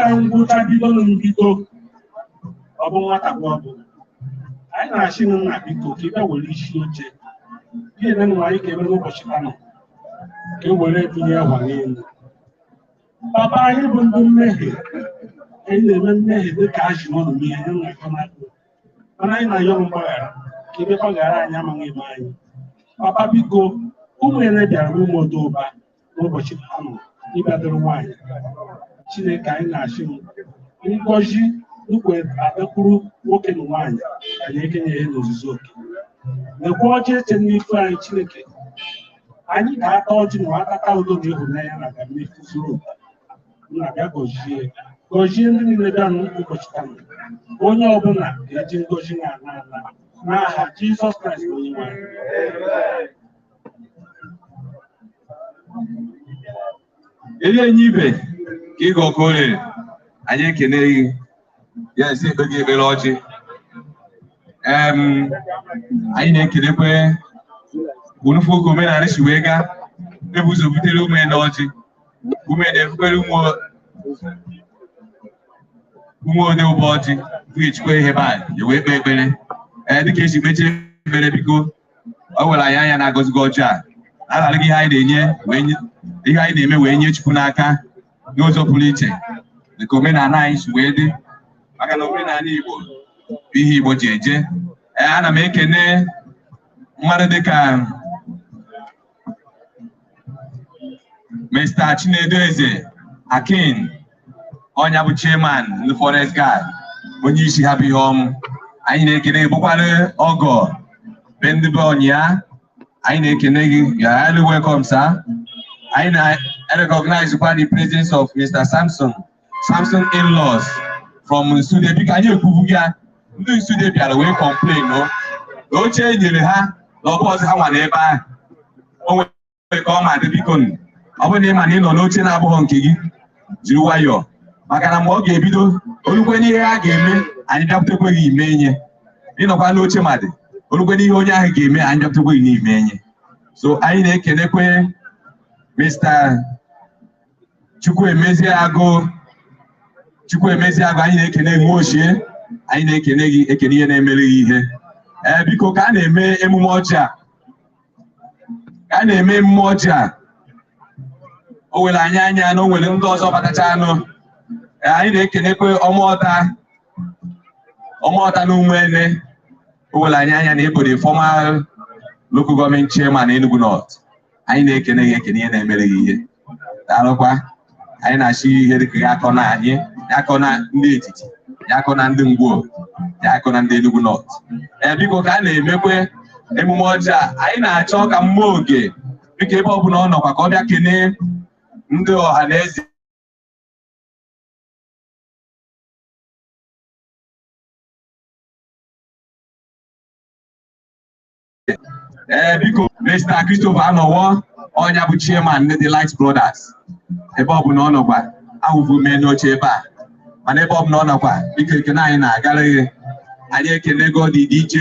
Nwere ngwụcha bido na mbido ọ bụ nwata gwa ọ bụ anyị na-achị nna biko ka ị bịa were isi oche gị na anyị ga-eme n'ụbọchị anọ ka e were bunye ahwa n'elu. Papa anyị bụ ndị mmehie, anyị na-eme mmehie dị ka ajị nọ n'ihe anyị na-akọ n'akụ, mana anyị na-ayọ mgbaghara ka ị bịa gbaghara anyị amaghị eme anyị. Papa biko, ụmụ ele bịara n'ụmụ Odeuba n'ụbọchị anọ ịbịadoro nwaanyị. Chineke anyị na-achị m ngọzi nkwe adakwuru nwoke na nwaanyị ka anyị ekenye ihe n'ozuzu oke. Lekwa ọjị eche n'ife anyị Chineke. Anyị ga-ata ọjị ma atata udo na ịhụnanya na agamnihu zuru oke. Nna bịa gọzie gọzie ndị niile bịa n'ụbọchị taa. Onye ọbụla ga-eji ngọzi na-ana ana n'aha Jizọs Kraịst onye nwe anyị. Eri enyi ibe ka ịga ọkụ orere anyị ekene gị ya esi ekpe gị ekpere ọjị. Anyị na-ekelekwe unufu oge omenala si wee gaa ebu ụzọ butere ụmụ na ọjị ume na-ebukwere ụmụ Odeuba ọjị echikwa ihe ba ya wee kpee ekpere. Ee, dịka esi kpechie ekpere biko ọ were anyị anya na-agọzigo ọjị a aghara gị ihe anyị na-enye ihe anyị na-eme wee nye Chukwu n'aka n'ụzọ pụrụ iche dịka omenala anyị si wee dị, maka na omenala Igbo bụ ihe Igbo ji eje. Ee, ana m ekene mmadụ dịka Mr. Chinedu Eze Akin, ọnya bụ chairman ndị Forest Guard, onye isi ha bụ ihe ọmụ. Anyị na-ekene bụkwara ọgọ be ndị be ọnya. Anyị na-ekene gị, you are highly welcome, sir. Anyị na-recognize kwa the presence of Mr. Samson in-laws from Nsude. Biko anyị ekwubu gị ya, ndị Nsude bịara wee complain o na oche e nyere ha na ọbụ ọzọ ha nwa n'ebe ahụ. O nwere ka ọ ma dị, biko ọ bụrụ na ị ma na ị nọ n'oche na-abụghị nke gị, jiri nwayọọ, maka na mgbe ọ ga-ebido olukwe n'ihe ha ga-eme anyị bịakwutekwe gị ime enye. Ịnọkwa n'oche ma dị olukwe n'ihe onye ahụ ga-eme anyị bịakwutekwe gị n'ime enye. So anyị na-ekenekwe Mr. Chukwuemezie Agụ, Chukwuemezie Agụ, anyị na-ekene gị nwa ochie, anyị na-ekene gị, ekene ihe na-emere gị ihe. Ee, biko ka a na-eme emume ọjị a, ka a na-eme emume ọjị a, o were anyị anya na o nwere ndị ọzọ batacha anụ. Anyị na-ekenekwe ọmụọta ọmụọta na Ụmụene. O were anyị anya na ịbụ the former local government chairman Enugu North. Anyị na-ekene gị, ekene ihe na-emere gị ihe. Daalụkwa. Anyị na-achị ihe dịka ya akọ na anyị, ya akọ na ndị etiti, ya akọ na ndị Ngwo, ya akọ na ndị Enugu North. Ee, biko ka a na-emekwe emume ọjị a, anyị na-achọ ka mmụọ oge biko ebe ọbụla ọ nọkwa ka ọ bịa kenee ndị ọha na eze. Ee, biko Mr. Christopher Anọwọ, ọnya bụ chairman ndị The Light Brothers, ebe ọbụla ọ nọkwa ahụhụ mee n'oche ebe a, mana ebe ọbụla ọ nọkwa biko ekene anyị na-agara gị. Anyị ekenego dị DJ,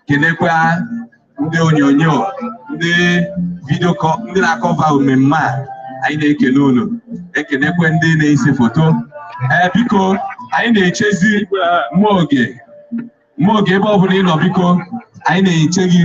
kenekwa ndị onyonyo, ndị vidio, ndị na-akọva mmemme a, anyị na-ekene unu, ekenekwe ndị na-ese foto. Ee, biko anyị na-echezi mmụọ oge ebe ọbụla ị nọ, biko anyị na-eche gị.